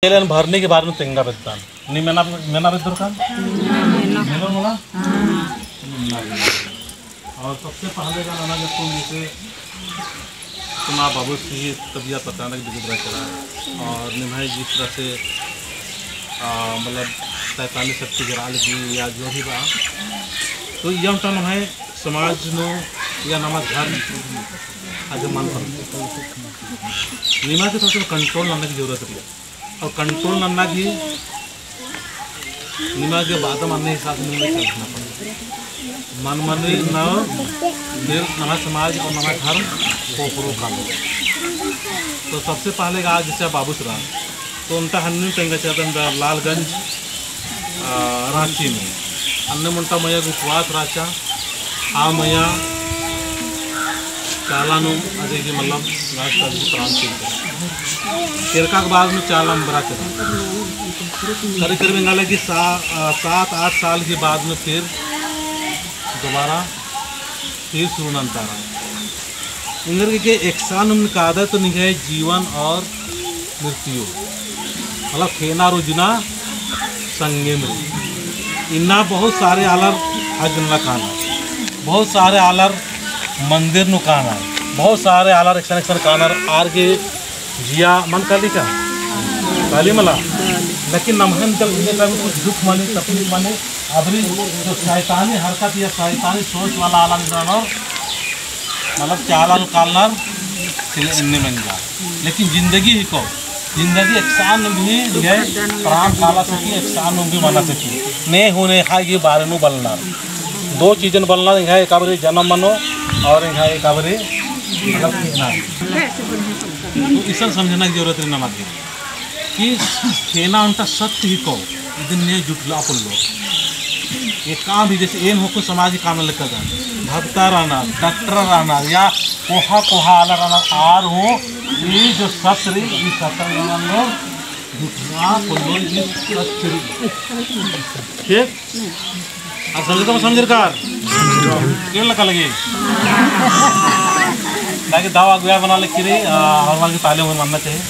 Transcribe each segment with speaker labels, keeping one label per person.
Speaker 1: भरने के बारे में तेंगा बेतान नहीं मेना मेना बेदर का मेना मोला। और सबसे पहले का नाना जब तुम जैसे तुम्हारा बाबू की तबीयत अचानक बिगड़ रहा है और निभाई जिस तरह से मतलब शैतानी शक्ति गिरा लगी या जो भी बा, तो यह टन है समाज नो या नमा धर्म आज मन पर निमा के थोड़ा कंट्रोल लाने की जरूरत है। और कंट्रोल नन्ना की निमा के बाद मानने हिसाब से नहीं चलना पड़ता मन मन न नवा समाज और नवा धर्म को काम। तो सबसे पहले आज जैसे बाबू सरा तो उनका हन्नी टेंगा चाहता लालगंज रांची में अन्य मुंटा मैया उपवास राचा आ मैया चालानु अजय की मतलब प्राण तिरका के बाद में चाला बरा चला करीब करीब बंगाल की 7-8 साल के बाद में फिर दोबारा फिर शुरू तारा इंगर के एक साल उनका आदत तो नहीं है जीवन और मृत्यु मतलब खेना रोजना संगे में इन्ना बहुत सारे आलर हजना खाना बहुत सारे आलर मंदिर नुकाना बहुत सारे आलर एक्शन एक्शन कानर आर के जिया मन काली का काली मला लेकिन नमहन जब इन्हें का कुछ दुख माने तकलीफ माने अभी जो शैतानी हरकत या शैतानी सोच वाला आला निदान मतलब चालान कालनार इन्ने बन जा लेकिन जिंदगी ही को जिंदगी एकसान भी है प्राण काला सकी एकसान भी मना सकी ने होने हा ये बारे नु बलना दो चीज़न बलना है एक बार जन्म मनो और एक बार मतलब तो इसे समझना की जरूरत नहीं नमाज कि खेना उनका सत्य ही को इधर नहीं जुटला अपन लोग ये काम भी जैसे एन होको समाज के काम लेकर जाए भक्ता रहना डॉक्टर रहना या कोहा कोहा आला रहना आर हो ये जो सत्य रही ये सत्य लोग जुटला अपन लोग ये सत्य रही ठीक। आप समझे तो समझ कार क्या लगा लगे ताकि दावा अगुआ बना ले किरी हनुमान की ताली मानना चाहिए।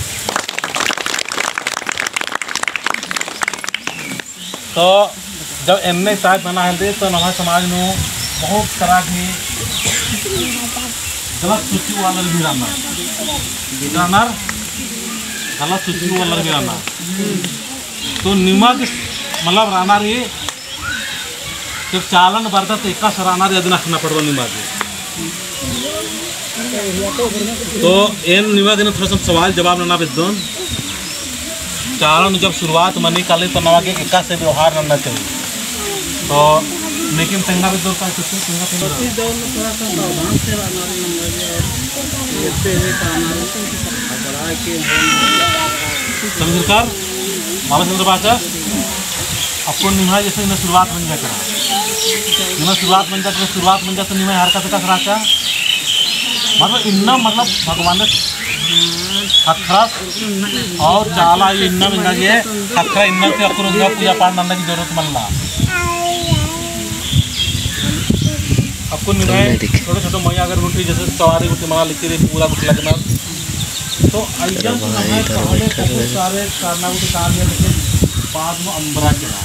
Speaker 1: तो जब एम ए साहब बना है तो हमारे समाज में बहुत तरह की गलत सूची वाला भी रहना रहना गलत सूची वाला भी रहना तो निमक मतलब रहना रही जब चालन बढ़ता तो एक सराहना यदि रखना पड़ो निमक तो एन निमक ने थोड़ा सा सवाल जवाब ना बेदोन चारण जब शुरुआत मनी काले तो नवा के एक से व्यवहार करना चाहिए। तो लेकिन तेंगा भी दो का कुछ तेंगा तेंगा
Speaker 2: दौर में थोड़ा सा सावधान से हमारे नंबर देखते हुए काम बढ़ा के
Speaker 1: समझ कर बाबा चंद्र बाचा आपको निभा जैसे इन्हें शुरुआत बन जाए करा निमा शुरुआत बन जाए शुरुआत बन जाए तो निमा हरकत का राचा मतलब इतना मतलब भगवान ने खखरा और चाला ये इन्ना मिलना ये खखरा इन्ना से आपको रोज पूजा पाठ करने की जरूरत मलना आपको निभाए छोटे छोटे मैया अगर रोटी जैसे सवारी रोटी मना लिखती रही पूरा कुछ लगना तो बहुत सारे करना कुछ काम लेकिन बाद में अम्बरा चला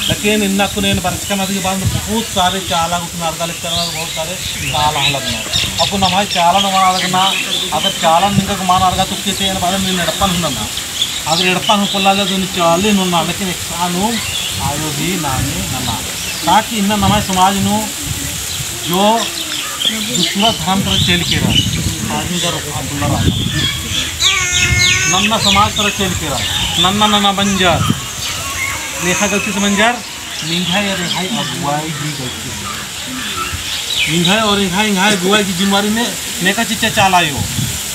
Speaker 1: लेकिन इन्ना को नहीं परिष्कार के बाद में बहुत सारे चाला कुछ नारका लिख करना बहुत सारे चाला लगना अब नमाज चाला नमा लगना अगर चाला निका मान आरगा तो किसी बाद में एड़पन होना अगर एड़पन हो पल्ला तो चाली होना लेकिन एक साल आयो भी नामे नना ताकि इन्ना नमाज समाज नु जो दूसरा धर्म तरह चल के रहा आदमी का रहा नन्ना समाज तरह चल के रहा नन्ना नन्ना बंजार लेखा गलती से बंजार निंघाई और रिहाई अगुवाई की गलती से निंघाई और रिहाई इंघाई अगुवाई की जिम्मेवारी में नेका चिच्चा चालायो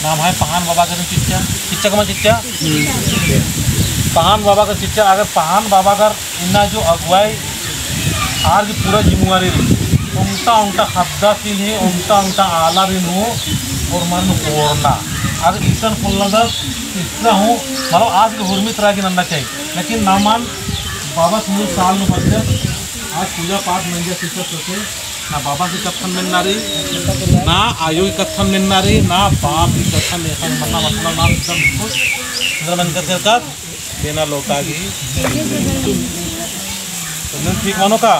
Speaker 1: नाम है पहान बाबा का चिच्चा चिच्चा कमा चिच्चा पहान बाबा का चिच्चा अगर पहान बाबा का इन्ना जो अगुवाई आज पूरा जिम्मेवारी रही उनका उनका हब्दा सीन है उनका उनका आला भी हो और मन ओढ़ना अगर ईसन खुलना इतना हो मतलब आज के हुर्मित रह के नन्ना चाहिए लेकिन नामान बाबा सुनील साल में बच्चे आज पूजा पाठ मंजा शिक्षा सोचे ना बाबा की कथन मिलना रही ना आयु की कथन मिलना रही ना बाप की कथन मरना मतलब ना एकदम कुछ सेना लौटा गई। तो ठीक मानो का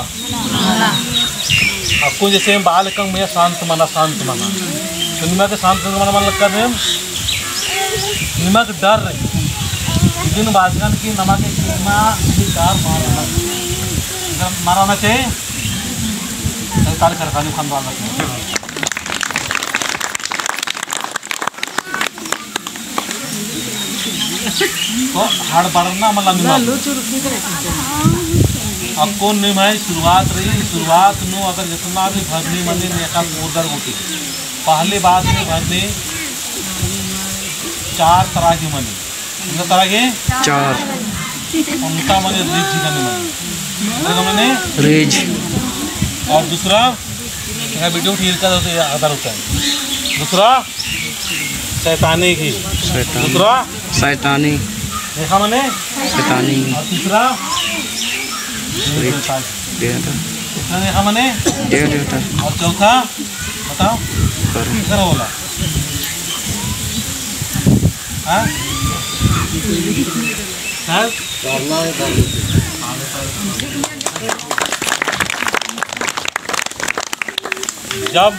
Speaker 1: आपको जैसे बाल कंग मैं शांत मना शांत मना तो निमा के शांत मना मन लगता है निमा के डर रही दिन बाजगान की नमा के कितना डर मारना माराना चाहिए ताल खरखानी खान वाला तो हड़बड़ना मतलब अब कौन नियम है शुरुआत रही शुरुआत नो अगर जितना भी भरनी मनी नेका कोदर होती पहले बात में भरनी चार तरह की मनी कितना तरह के
Speaker 3: चार
Speaker 1: उनका मनी रिज करने मनी
Speaker 3: रिज
Speaker 1: और दूसरा वीडियो ठीक का आधार होता है दूसरा शैतानी की दूसरा
Speaker 3: शैतानी
Speaker 1: देखा मैंने
Speaker 3: शैतानी
Speaker 1: और तीसरा तीसरा देखा मैंने
Speaker 3: देवता
Speaker 1: और चौथा बताओ तीसरा बोला हाँ सर जब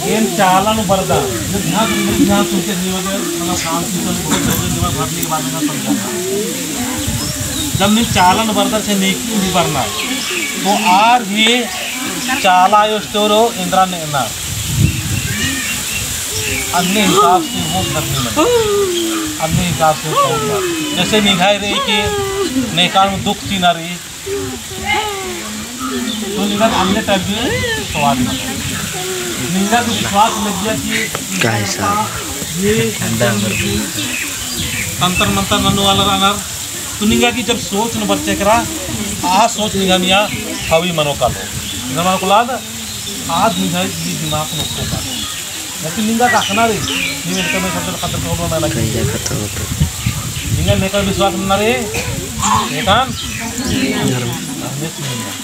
Speaker 1: इन चालन बरदा ध्यान ध्यान सुन के मतलब काम बहुत भरने के बाद में समझाना जब नी चालन बरदा से नेकी नहीं भरना तो are भी चाला यो स्टोरो इंद्रा ने ना अन्य हिसाब से वो भरने लगे अन्य हिसाब से वो जैसे निगाह रही कि नेकान में दुख चीना रही तो निगाह अन्य टाइप के सवाल निंदा को विश्वास लग गया कि ये तंत्र मंत्र नन्नू वाला अनर तो निंगा की जब सोच न बच्चे करा आ सोच निंगा मिया हवी मनो का लो निंगा को लाद आज निंगा ये दिमाग नो को का लेकिन निंगा का खाना रे ये मेरे को मैं सबसे खतर को मैं लगा निंगा नेका विश्वास न रे नेकान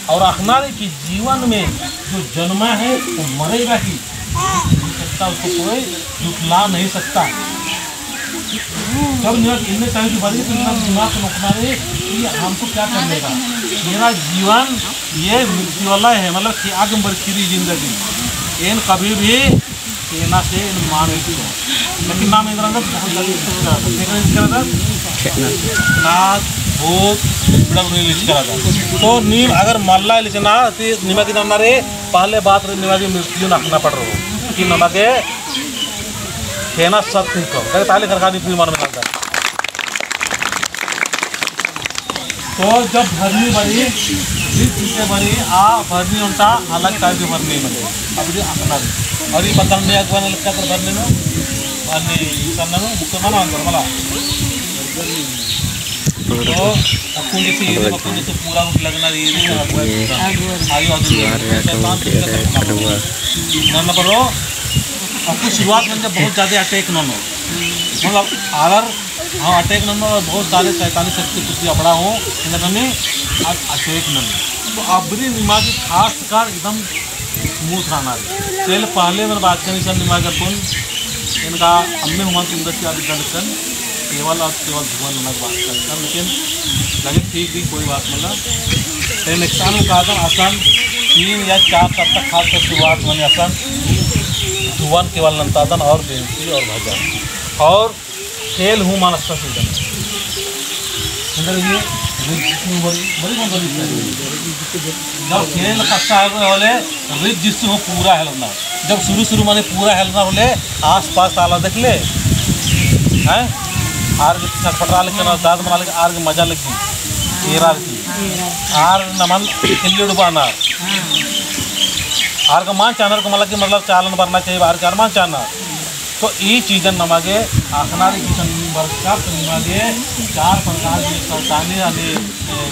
Speaker 1: और अखना रे कि जीवन में जो जन्मा है वो मरेगा ही नहीं सकता उसको कोई झुठला नहीं सकता। जब इतने टाइम की बात तो दिमाग से रोकना रे कि हमको क्या करने का मेरा जीवन ये मृत्यु वाला है मतलब कि आग बरखीरी जिंदगी इन कभी भी सेना से इन मान लेकिन नाम इंद्रा बहुत ज़्यादा नाच भूत करा था तो नीम अगर मल्ला लिचना तो निमा के नाम रे पहले बात रे निमा की मृत्यु नाखना पड़ रहा हो कि नमा के खेना सत्य को ताले खरखानी फिर मन में लगता। तो जब भरनी भरी जिस चीज़ें भरी आ भरनी उनका अलग टाइप की भरनी बने अब ये अपना और ये बदल में अगवा लगता कर भरने में भरनी सन्ना में मुख्य माना अंदर मला तो अकुन जैसे ये अकुन जैसे पूरा लगना ये आयु ना पड़ो आपको शुरुआत में बहुत ज़्यादा अटैक न हो मतलब अगर हाँ अटैक न हो बहुत सारे शैतानी शक्ति कुछ अपड़ा हो नहीं अटैक न तो अबरी निमा की खास कर एकदम स्मूथ रहना चल पहले मैंने बात करनी सर निमा का कौन इनका अम्मे हुआ सुंदर से आदि दर्शन केवल और केवल भगवान नमक बात करता लेकिन लगे ठीक भी कोई बात मतलब नुकसान का आसान 3 या 4 साल तक खास कर शुरुआत मैंने आसान धुआन केवल नंतादन और बेनती और भजन और खेल हूँ मानसता सीजन अंदर ये बड़ी बड़ी जब खेल कच्चा है होले रिज जिससे हो पूरा हेलना जब शुरू शुरू माने पूरा हेलना होले आस पास ताला देख ले हैं are छटपटा लेकिन दाद मना लेकिन are के मजा लगी एरार की are नमन खिल्ली डुबाना are का मान चानर को मतलब कि मतलब चालन भरना चाहिए बाहर चार मान चानर तो ये चीज़न नमागे आखनारी की बरसात नमागे चार प्रकार की सल्तानी यानी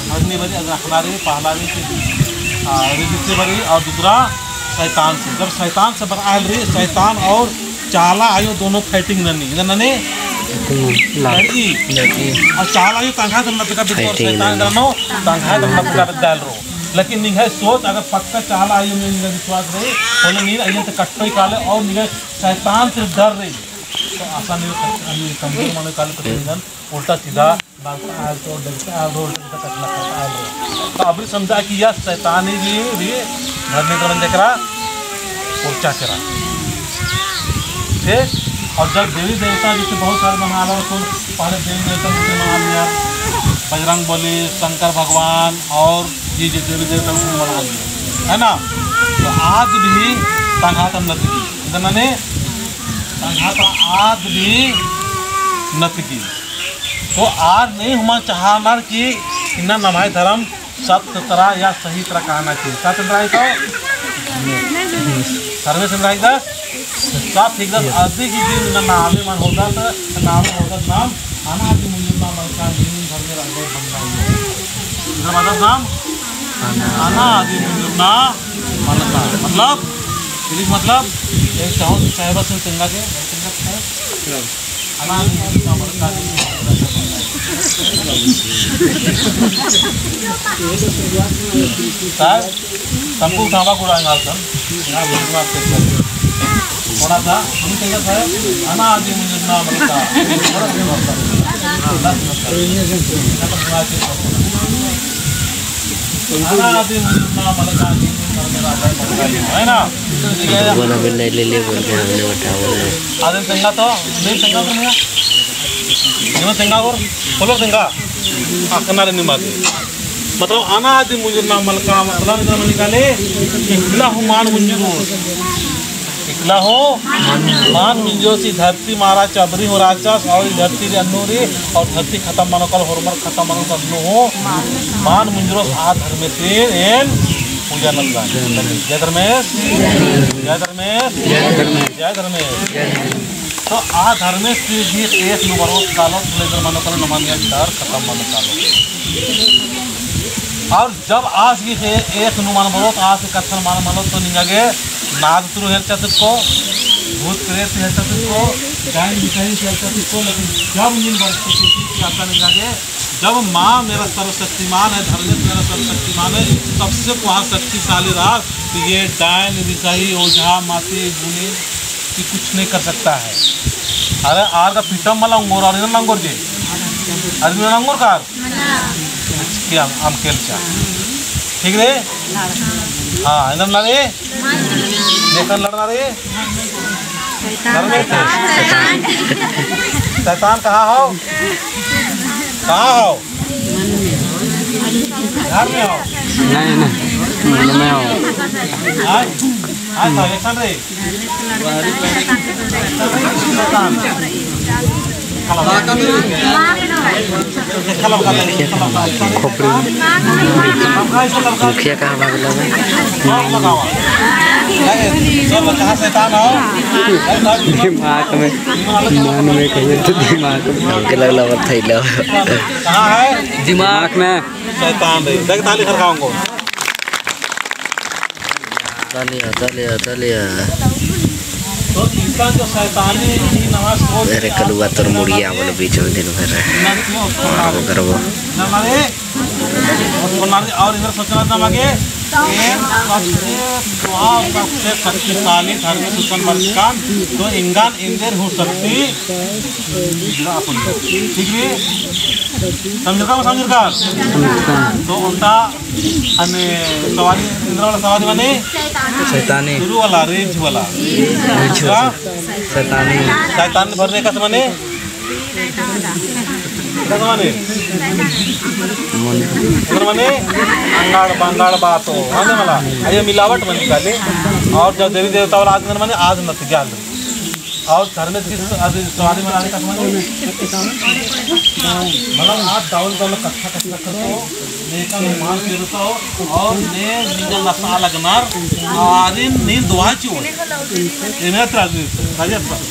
Speaker 1: भरनी भरी अखनारी पहलारी से भरी और दूसरा शैतान से जब शैतान से बर आयल रही शैतान और चाला आयो दोनों फाइटिंग ननी ननी और चाला आयो तंखा दम नपका बिद शैतान दनो तंखा दम नपका बिद डाल रो लेकिन निघाय सोच अगर पक्का चाला आयो में निघाय विश्वास रही बोले नीर आयो तो कट्टो ही काले और निघाय शैतान से डर रही तो आसानी कमजोर मानो काल कठिन उल्टा सीधा बालता आल तो डलता आल रो उल्टा कटना करता आल रो। तो अभी समझा कि यह शैतानी भी धर्म करण देखरा ऊर्जा करा ठीक। और जब देवी देवता जैसे बहुत सारे मना रहा तो पहले देवी देवता को मना लिया, बजरंग बली, शंकर भगवान और ये जो देवी देवता को मना लिया है ना। तो आज भी तंघात नतगी मैंने तंघात आज भी नतगी। तो आज नहीं हुआ चाहना कि इना नमाय धर्म सत्य तरह या सही तरह कहना चाहिए। सत्य तरह तो सर्वे समझाएगा सब ठीक है। आदि की दिन नामे मन होता तो नाम होता नाम आना आदि मुंजन नाम अलका दिन घर में रंग बंदा नाम आना आदि मुंजन नाम अलका मतलब इलिक मतलब एक चाहो साहेबा से चंगा के आना आदि मुंजन नाम अलका दिन साहब तंबू उठावा गुड़ा सन थोड़ा सा हम कहेंगे साहब अना आदि मुंजन नाम अलका है ना।
Speaker 3: ले ले बोल के हमने बता बोले
Speaker 1: आदि चंगा तो नहीं चंगा तो नहीं निमा चंगा और बोलो चंगा आकना रे निमा मतलब आना आदि मुंजन नाम अलका मतलब इधर निकाले इकला हुमान मुंजन इकला हो मान मुंजो सी धरती मारा चबरी हो राजा और धरती रे अन्नूरी और धरती खत्म मानो कल होरमर खत्म मानो अन्नू हो मान मुंजरो आ धर्म से एन पूजा नंदा। जय धर्मेश जय धर्मेश जय धर्मेश। तो आ धर्मेश भी एक नंबर कालो लेकर मानो कल नमान डर खत्म मानो कालो। और जब आज की एक नुमान बोलो तो आज के कथन मान मानो तो निंगागे नाग तुरु हेल को भूत प्रेत हेल को डाइन बिसाई हेल को। लेकिन जब नींद बढ़ती आता निंगागे जब माँ मेरा सर्वशक्तिमान है, धर्मेश मेरा सर्वशक्तिमान है, सबसे वहाँ शक्तिशाली रहा तो ये डाइन बिसाई ओझा माती गुनी की कुछ नहीं कर सकता है। अरे are का पीटम वाला अंगोर और इधर अंगोर जी अरे अंगोर का आम खेल चा ठीक रे। हाँ इधर ना रे देखकर लड़ना रे शैतान कहाँ हो कहाँ हो घर में हो
Speaker 3: नहीं नहीं मन में हो
Speaker 1: आज आज साहब रे शैतान
Speaker 3: मुखिया कहाँ भाग दिमाग में मन में कहिए तो दिमाग में लगला थैला
Speaker 1: कहाँ है
Speaker 3: दिमाग में
Speaker 1: शैतान रे देख ताली खड़काऊंगा
Speaker 3: तालियां तालियां तालियां।
Speaker 1: तो इंसान जो शैतानी नमाज
Speaker 3: अरे कलुआ तोर मुड़िया वाला बीच में दिन भर मारबो करबो
Speaker 1: और इधर सोचना था मागे सबसे सबसे शक्तिशाली धर्म सुसन मर्कान तो इंगान इंदेर हो सकती ठीक है समझ का समझ का तो उनका हमें सवारी इंद्र वाला सवारी माने
Speaker 3: शैतानी
Speaker 1: शुरू वाला रेज वाला
Speaker 3: शैतानी
Speaker 1: शैतान भरने का माने माने माने अंगाड़ बंगाड़ बात हो माने वाला ये मिलावट मन निकाले। और जब देवी देवता वाला आज माने आज मत ज्ञान और धर्म की सवारी मनाने का माने मतलब आज दावल दावल कथा कथा करतो नेका मान करतो और ने निज नशा लगनार आरिन नींद दुआची हो ये मेरा राजनीति राजनीति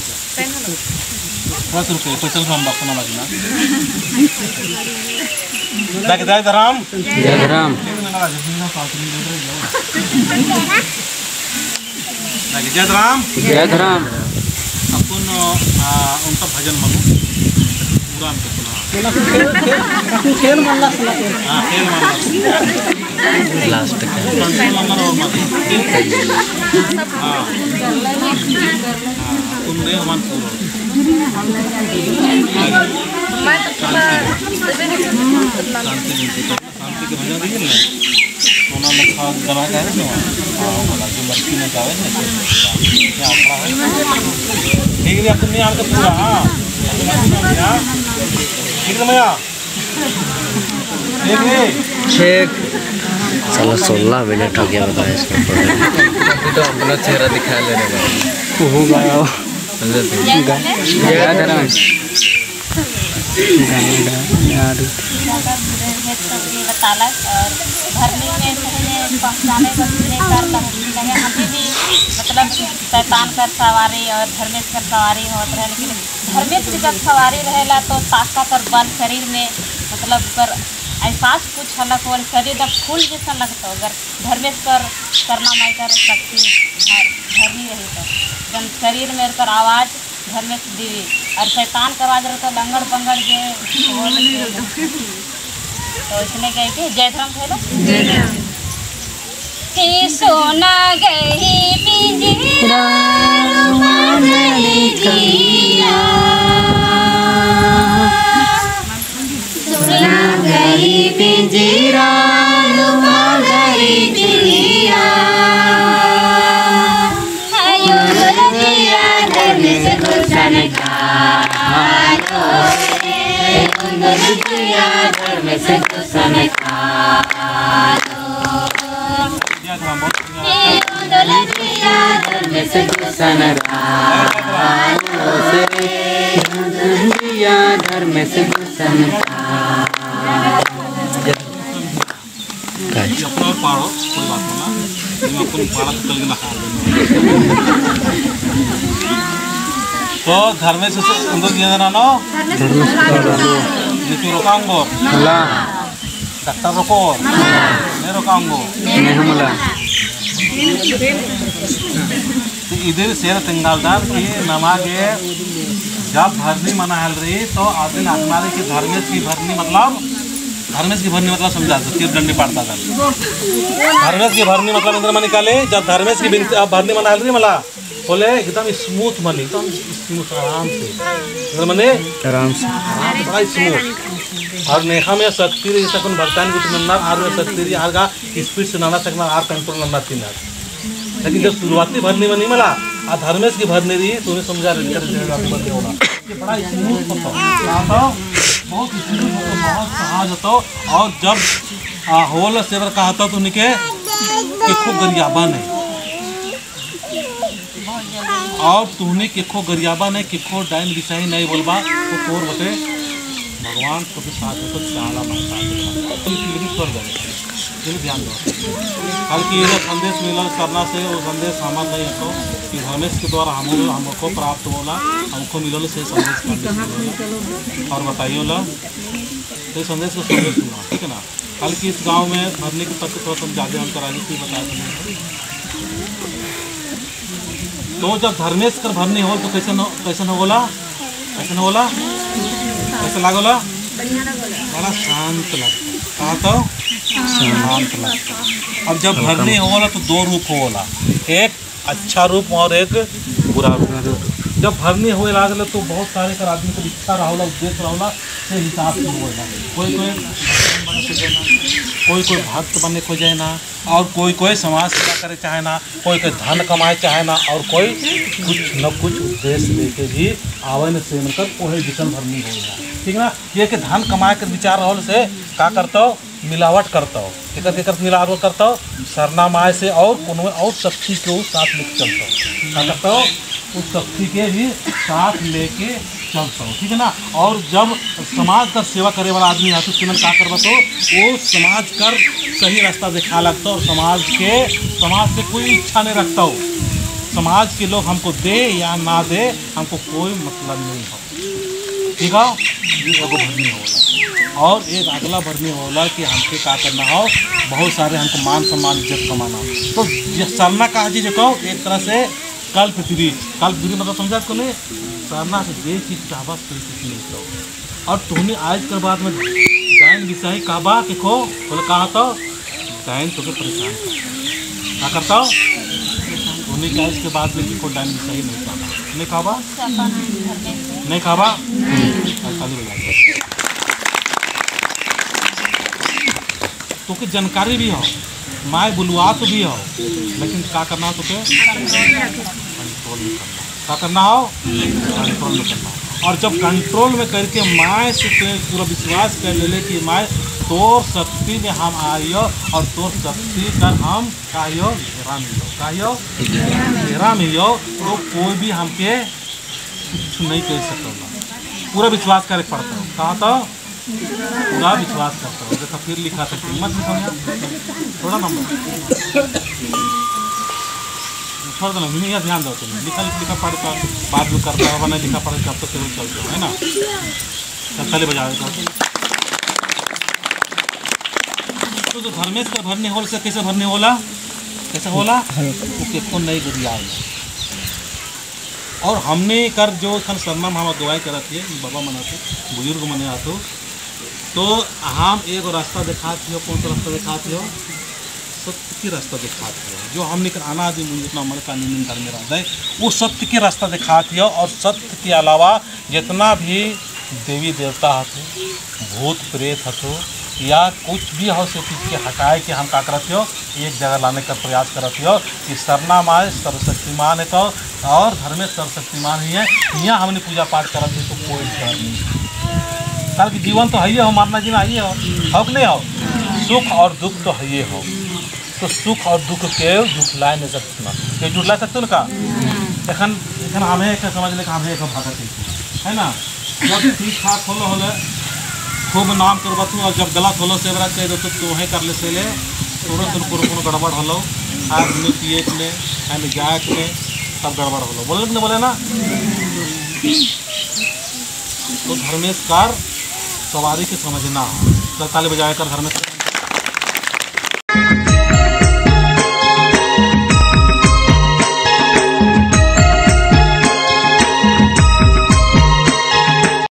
Speaker 1: 10 रुपये पैसा हम बापू ना लगना जय धराम
Speaker 3: जय धराम
Speaker 1: जय धराम
Speaker 3: जय धराम।
Speaker 1: अपन उनका भजन मनु पूरा हमको सुना
Speaker 2: खेल मानला सुना
Speaker 1: हां खेल मानला
Speaker 3: लास्ट का
Speaker 1: हां तुमने हमान पूरा शांति के भजन रही है ना, सोना लखा गला का है ना, हाँ बोला जो लड़की ने गावे ना, ये आंकड़ा है। ठीक है, अब तुम नहीं आके पूरा, हाँ ठीक है भैया, ठीक है।
Speaker 3: ठीक चलो 16 मिनट हो गया बताया इसमें।
Speaker 4: तो अपना चेहरा दिखा ले रहे हैं।
Speaker 3: वो गाया गया धर्म
Speaker 5: और भरने में पहुँचाने लगे। अभी भी मतलब शैतान कर सवारी और धर्मेश कर सवारी होते रहे, लेकिन धर्मेश की जब सवारी रहेला तो ताकत और बल शरीर में मतलब कर एहसास कुछ अलग हो, शरीर जब फूल जैसा लगता हो। अगर धर्मेश कर करना माई कर शक्ति धरनी रही तो जब शरीर में कर आवाज़ धर्मेश दी और शैतान कर आवाज़ रहता लंगड़ बंगड़ जे तो इसने कही कि जय धर्म खेलो कि सोना गई पिंजरा जिया, सोना गई पिंजरा गई जिया, आयो दिया धर्मेश गुसन कालो रे, दिया धर्मेश गुसन कालो, दिया धर्मेश गुसन कालो
Speaker 3: रे, दिया धर्मेश गुसन
Speaker 1: अपना पाड़ो, कोई बात ना, अपन पाड़ा तो कल ना खा। तो धर्मेश से दिया ना नो नीतू रोकांगो
Speaker 3: ला,
Speaker 1: डॉक्टर रोको नहीं रोकांगो
Speaker 3: नहीं हमला।
Speaker 1: तो इधर शेर तिंगालदार की नमागे जब भरनी मना हल रही तो आदिन आत्मारे की धर्मेश की भरनी मतलब धर्मेश की भरनी मतलब समझा दो, तीर डंडी पाड़ता था। धर्मेश की भरनी मतलब इंद्र मन निकाले जब धर्मेश की भरनी मना हल रही मला बोले एकदम स्मूथ मनी, एकदम स्मूथ आराम से, इंद्र मने
Speaker 3: आराम से
Speaker 1: बड़ा स्मूथ। और नेहा में शक्ति रही सकन भरतान कुछ नन्ना are में शक्ति रही are का स्पीड से नाना सकना are control नन्ना तीन are. लेकिन जब शुरुआती भरनी में नहीं मिला आ धर्मेश की भरनी रही तो उन्हें समझा रही होना बड़ा स्मूथ होता, बहुत स्मूथ होता, बहुत सहज होता। और जब होल सेवर का होता तो उनके केखो गरियाबा नहीं, और तुहने केखो गरियाबा नहीं, केखो डाइन बिसाई नहीं बोलबा तो तोर बते भगवान तो के साथ तो चाला माता स्वर्ग गए। ध्यान दो, हालांकि ये जो संदेश मिला सरना से वो संदेश हमार नहीं हो कि धर्मेश के द्वारा हम हमको प्राप्त होला, हमको मिलल से संदेश और बताइए ला तो संदेश को संदेश सुना, ठीक है ना। हालांकि इस गांव में भरने के पत्र थोड़ा तुम ज़्यादा अंतर आगे बता दें। तो जब धर्मेश कर भरनी हो तो कैसे कैसे न होला, कैसे न होला, कैसे लागोला, बड़ा शांत लगता, कहा तो शांत लगता। अब जब भरनी होला तो दो रूप होला, एक अच्छा रूप और एक बुरा रूप। जब भरनी होए लागल तो बहुत सारे कर आदमी को इच्छा रहोला, उद्देश्य रहोला से हिसाब से होला। कोई कोई कोई कोई भक्त बनने को जाए ना, और कोई कोई समाज सेवा करे चाहे ना, कोई कोई धन कमाए चाहे ना, और कोई कुछ न कुछ उद्देश्य लेके भी आवन से मतलब वही जिसन भरनी होगा, ठीक है ना। ये कि धन कमाए के विचार रहोल से का करता हो, मिलावट करता हो, एकर एकर मिलावट करता हो सरना माय से और कोनो और शक्ति के साथ लेके चलता हो, का करता हो उस शक्ति के भी साथ लेके चलता हो, ठीक है ना। और जब समाज का सेवा करे वाला आदमी है तो सिमन का करवा तो वो समाज कर सही रास्ता दिखा लगता और समाज से कोई इच्छा नहीं रखता हो, समाज के लोग हमको दे या ना दे हमको कोई मतलब नहीं हो, ठीक है। ये एगो भरनी होला। और एक अगला भरनी होला कि हमके का करना हो, बहुत सारे हमको मान सम्मान इज्जत कमाना हो। तो ये सरना का चीज कहो एक तरह से कल्प त्रिज, कल्प त्रिज मतलब समझा को नहीं, सरना से जे चीज चाहबा तो चीज मिलता। और तुमने आज के बाद में डाइन बिसाई कहबा के खो बोले कहा तो डाइन तुझे परेशान करता, क्या करता हो उन्हें क्या इसके बाद में को डाइन बिसाई नहीं पाना नहीं खाबा नहीं खाबा ताली बजा। तो के जानकारी भी हो, माए बुलवात भी हो, लेकिन का करना तो के कंट्रोल में करना। का करना हो? कंट्रोल में करना। और जब कंट्रोल में करके माए से पूरा विश्वास कर ले ले कि माए तोर शक्ति में हम आइयो और तोर शक्ति कर हम काहियो घेरा मिलो, काहियो घेरा मिलो, तो कोई भी हमके कुछ नहीं कह सकता। पूरा विश्वास करे पड़ता हो। कहा तो पूरा विश्वास करता हो। देखा फिर लिखा था मत लिखो थोड़ा नंबर छोड़ दो ना, नहीं ध्यान दो तुम लिखा लिखा पढ़ कर बाद में करता हो, नहीं लिखा पढ़ तब तो केवल चलते हो, है ना। ताली बजा दो। तो जो धर्मेश का भरने होल से कैसे भरने होला, कैसे होला वो को नहीं गुरिया। और हमने कर जो खन सरनाम हम अगुवाई करत है बाबा मनाते बुजुर्ग मने आतो, तो हम एक रास्ता दिखाते हो। कौन सा रास्ता दिखाते हो? सत्य की रास्ता दिखाते हो। जो हमने कर अनादि जितना मर का नियम धर्म रहता है वो सत्य के रास्ता दिखाती हो। और सत्य के अलावा जितना भी देवी देवता हतो, भूत प्रेत हतो या कुछ भी हो से चीज़ के हटाए के हम का करते हो एक जगह लाने का प्रयास करते हो कि सरना माए सर्वशक्तिमान है तो और धर्म सर्वशक्तिमान ही है। यहाँ हमने पूजा पाठ करते तो कोई डर नहीं। कारण कि जीवन तो है हो, मारना जीना है हो कि नहीं हो? सुख और दुख तो है हो, तो सुख और दुख के झुठला नहीं सकते। के झुठला सकते ना का एखन एखन हमें एक समझ ले हमें एक भागत है ना। जब ठीक ठाक होलो होले खूब नाम करबतू और जब गलत होलो से बरा कह दो तो तोहे कर ले से ले तोरो सुन कोनो कोनो गड़बड़ होलो खाए में पिए में खाए में जाए में सब गड़बड़ होलो। बोले कि नहीं बोले ना? तो धर्मेश कार सवारी के समझना हो। ताली बजाए कर धर्मेश।